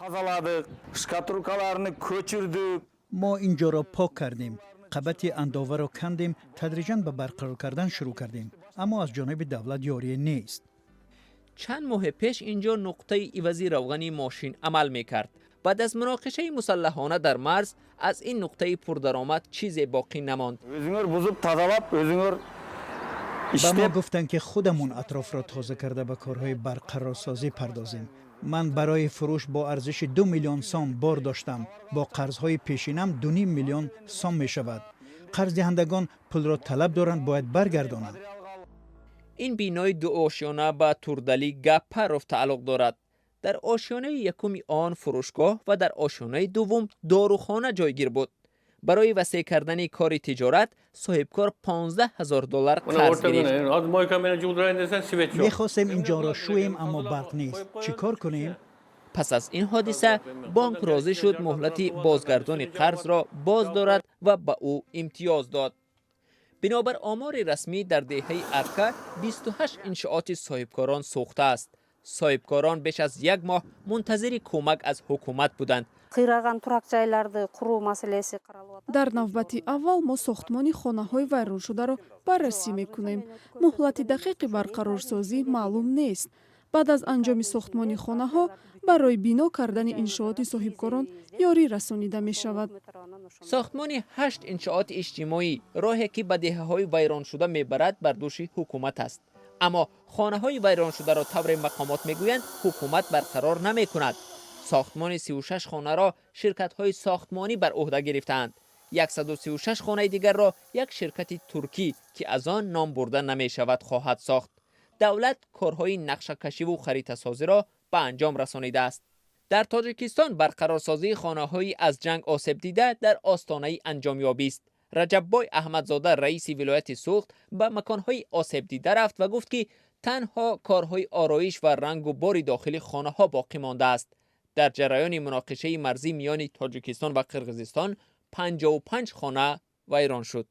Тазаладык, штукатуркаларын көчүрдүк. Мо инҷоро пок кардем, қабати андоваро кандем, тадриҷан ба барқарор кардан шурӯъ кардем, аммо аз ҷониби давлат ёрие нест. Чанд моҳ пеш инҷо нуқтаи ивази равғани мошин амал мекард. Баъд аз муноқишаи мусаллаҳона дар марз аз ин нуқтаи пурдаромад чизе боқӣ намонд. Өзүңөр бузуп, тазалап, өзүңөр Ба мо иштеп. гуфтанд, ки худамон атрофро тоза карда, ба корҳои барқарорсозӣ пардозем. Ман барои фурӯш бо арзиши 2 миллион сом бор доштам. Бо қарзҳои пешинам 2,5 миллион сом мешавад. Қарздиҳандагон пулро талаб доранд, бояд баргардонанд. Ин бинои дуошёна ба Турдалӣ Гаппаров тааллуқ дорад. Дар ошёнаи якуми он фурӯшгоҳ ва дар ошёнаи дуввум дорухона ҷойгир буд. Барои васеъ кардани кори тиҷорат соҳибкор 15 ҳазор доллар қарз гирифт. Мехостем ин ҷоро шӯем, аммо барқ нест. Чӣ кор кунем? Пас аз ин ҳодиса бонк розӣ шуд муҳлати бозгардони қарзро боз дорад ва ба ӯ имтиёз дод. Бинобар омори расмӣ, дар деҳаи Арка 28 иншооти соҳибкорон сӯхтааст. Соҳибкорон беш аз як моҳ мунтазири кӯмак аз ҳукумат буданд. Кыйраган турак жайларды куруу маселеси каралып атат. Дар навбати аввал мо сохтмони хонаҳои вайроншударо баррасӣ мекунем. Муҳлати дақиқи барқарорсозӣ маълум нест. Баъд аз анҷоми сохтмони хонаҳо барои бино кардани иншооти соҳибкорон ёрӣ расонида мешавад. Сохтмони ҳашт иншооти иҷтимоӣ, роҳе ки ба деҳаҳои вайроншуда мебарад, бар дӯши ҳукумат аст. Аммо хонаҳои вайроншударо, тавре мақомот мегӯянд, ҳукумат барқарор намекунад. Сохтмони 36 хонаро ширкатҳои сохтмонӣ бар ӯҳда гирифтаанд. 136 хонаи дигарро як ширкати туркӣ, ки аз он ном бурда намешавад, хоҳад сохт. Давлат корҳои нақшакашиву харитасозиро ба анҷом расонидааст. Дар Тоҷикистон барқарорсозии хонаҳои аз ҷанг осебдида дар остонаи анҷомёбист. Раҷаббой Аҳмадзода, раиси вилояти Суғд, ба маконҳои осебдида рафт ва гуфт, ки танҳо корҳои ороиш ва рангу бори дохили хонаҳо боқӣ мондааст. Дар ҷараёни муноқишаи марзӣ миёни Тоҷикистон ва Қирғизистон 55 хона вайрон шуд.